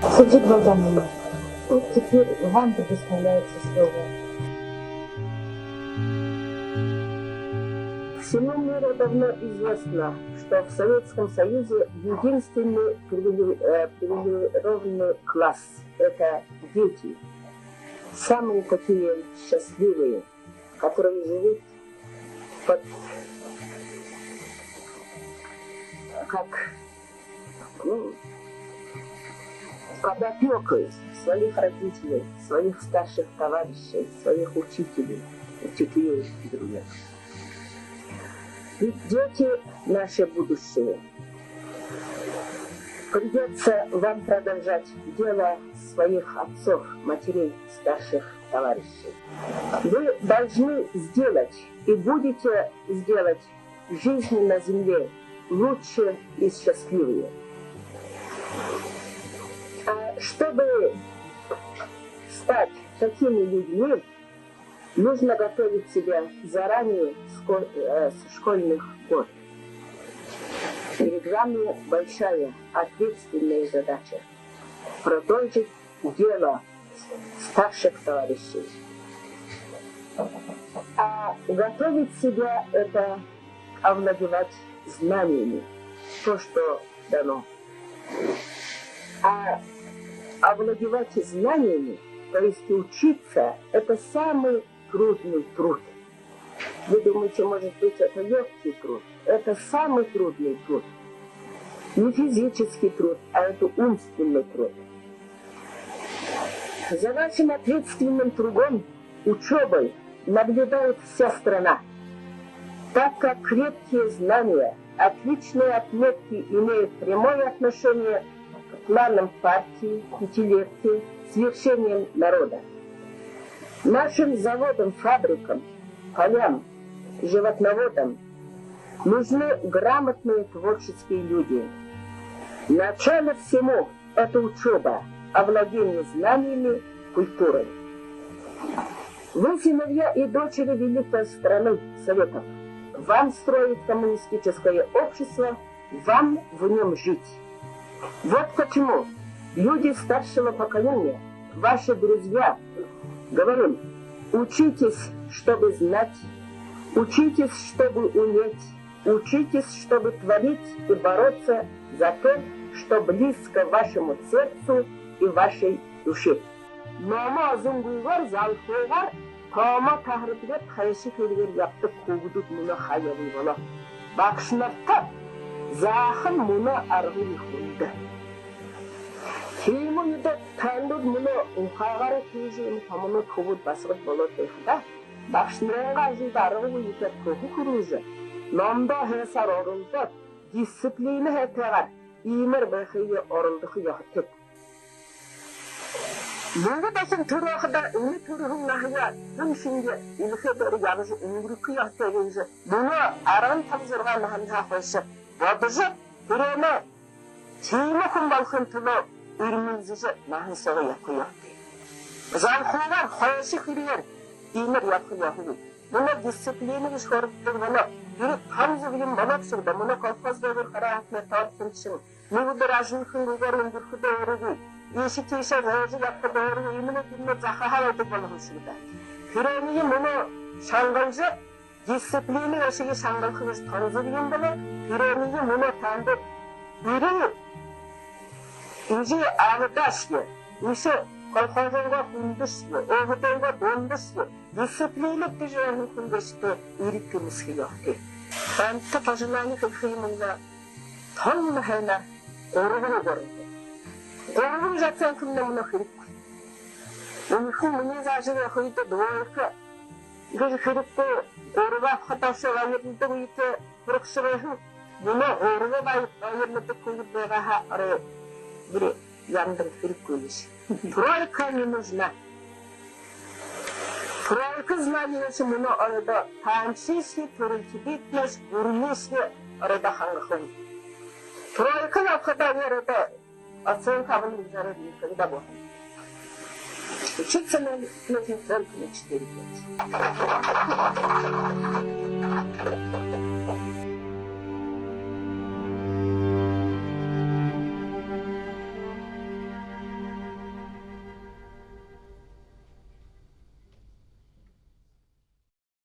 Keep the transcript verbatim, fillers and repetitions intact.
Саджид Богдановна, вот теперь вам предоставляется слово. Всему миру давно известно, что в Советском Союзе единственный привиле-, э, привилегированный класс — это дети. Самые такие счастливые, которые живут под, как, ну, под опёкой своих родителей, своих старших товарищей, своих учителей, учителей и других. Ведь дети — наше будущее. Придётся вам продолжать дело своих отцов, матерей, старших товарищей. Вы должны сделать и будете сделать жизнь на земле лучше и счастливее. А чтобы стать такими людьми, нужно готовить себя заранее с ко-, э, с школьных год. Перед вами большая ответственная задача — продолжить дело старших товарищей. А готовить себя — это овладевать знаниями, то, что дано. А овладевать знаниями, то есть учиться, это самый трудный труд. Вы думаете, может быть, это лёгкий труд? Это самый трудный труд. Не физический труд, а это умственный труд. За вашим ответственным трудом, учёбой наблюдает вся страна, так как крепкие знания, отличные отметки имеют прямое отношение к планам партии, интеллекте, свершениям народа. Нашим заводам, фабрикам, полям, животноводам нужны грамотные творческие люди. Начало всему — это учёба, овладение знаниями, культурой. Вы сыновья и дочери великой страны Советов. Вам строить коммунистическое общество, вам в нём жить. Вот почему люди старшего поколения, ваши друзья, говорим: учитесь, чтобы знать, учитесь, чтобы уметь, учитесь, чтобы творить и бороться за то, что близко вашему сердцу и вашей душе. Номо зунгүйгөөр, залхуугаар томо таһарбалаад, хайшан хэрэгээр ябадаг хүүгэдүүд мүнөө хаяа бии болоо. Багшанарта заахан мүнөө аргагүй хүндэ. Тиимэ үедэ таанадууд мүнөө ухаагаараа тиижэ, энэ томо хүбүүд, басагад болоод байхадаа, багшанарайнгаа ажалда аргагүй ехээр хүхэ хүргөжэ, номдоо һайсаар оролдоод, дисциплинэ һайтайгаар иимээр байхые оролдохо ёһотойт. Мүнөө дахин түрөөхэдэ, энэ түрэһэн наһаяа хэн шэнги эльхэ дээрэ ябажа үнгэргэхэ ёһотой гэжэ, мүнөө арбан таба-зургаан наһанһаа хойшо бодожо, тэрээнээ тиимэ хүн болохын түлөө эрмэлзэжэ, наһан соогоо ябаха ёһотой. Залхуугаар, хайшан хэрэгээр иимээр ябаха ёһогүй. Мүнөө дисциплинэ гэжэ хөөрэлдэдэг болоо. Тэрэ тон зүб юм болоо бшуу даа. Мүнөө колхоз дээгүүр хараа һаатнай, тоорхиншан, нэгэ үдэр ажаллахагүйгөөр үнгэрхэдөө өөрыгөө, иишэ тиишээ зөөжэ ябахадаа өөрыгөө, иимэнүүд тиимэнүүд захаһаа байдаг болоһон бшуу даа. Тэрээниие мүнөө шангалжа, дисциплинэ гээшые шангалха гэжэ тон зүб юм болоо. Тэрээниие мүнөө таанадууд: эри эжы абадашье, эшэ колхозойнгоо хүндэшье, өөһэдынгөө дундаршье, дисциплинэ гэжэ байһан хүн гээшэтэй эрид гэмсэхэ ёһотой. Таанадта пожелание хэлэхэ юм бол, тон һайнаар гурбан үгөөр. Гурбан зацаан хүмнай мүнөө хэрэггүй. Үнэхэн минии зааша байха үедэ двойка гэжэ хэрэггүй, гурба абахадаа ошоо баярладаг үедэ һурагша байһан. Мүнөө гурба баяр-, баярладаг хүүгэд байгаа һаа, орой бүри яндан хэрэггүй лэ гээшэ. Тройка не нужна. Тройка знанияшье мүнөө оройдоо таанадшье, түрэлхидэтнэйшье, гүрэнэйшье оройдоо хангахагүй. Тройка абахадаа, оройдоо оценка абана гэжэ оройдоо никогда болохогүй. Учиться нужно только на четыре пять.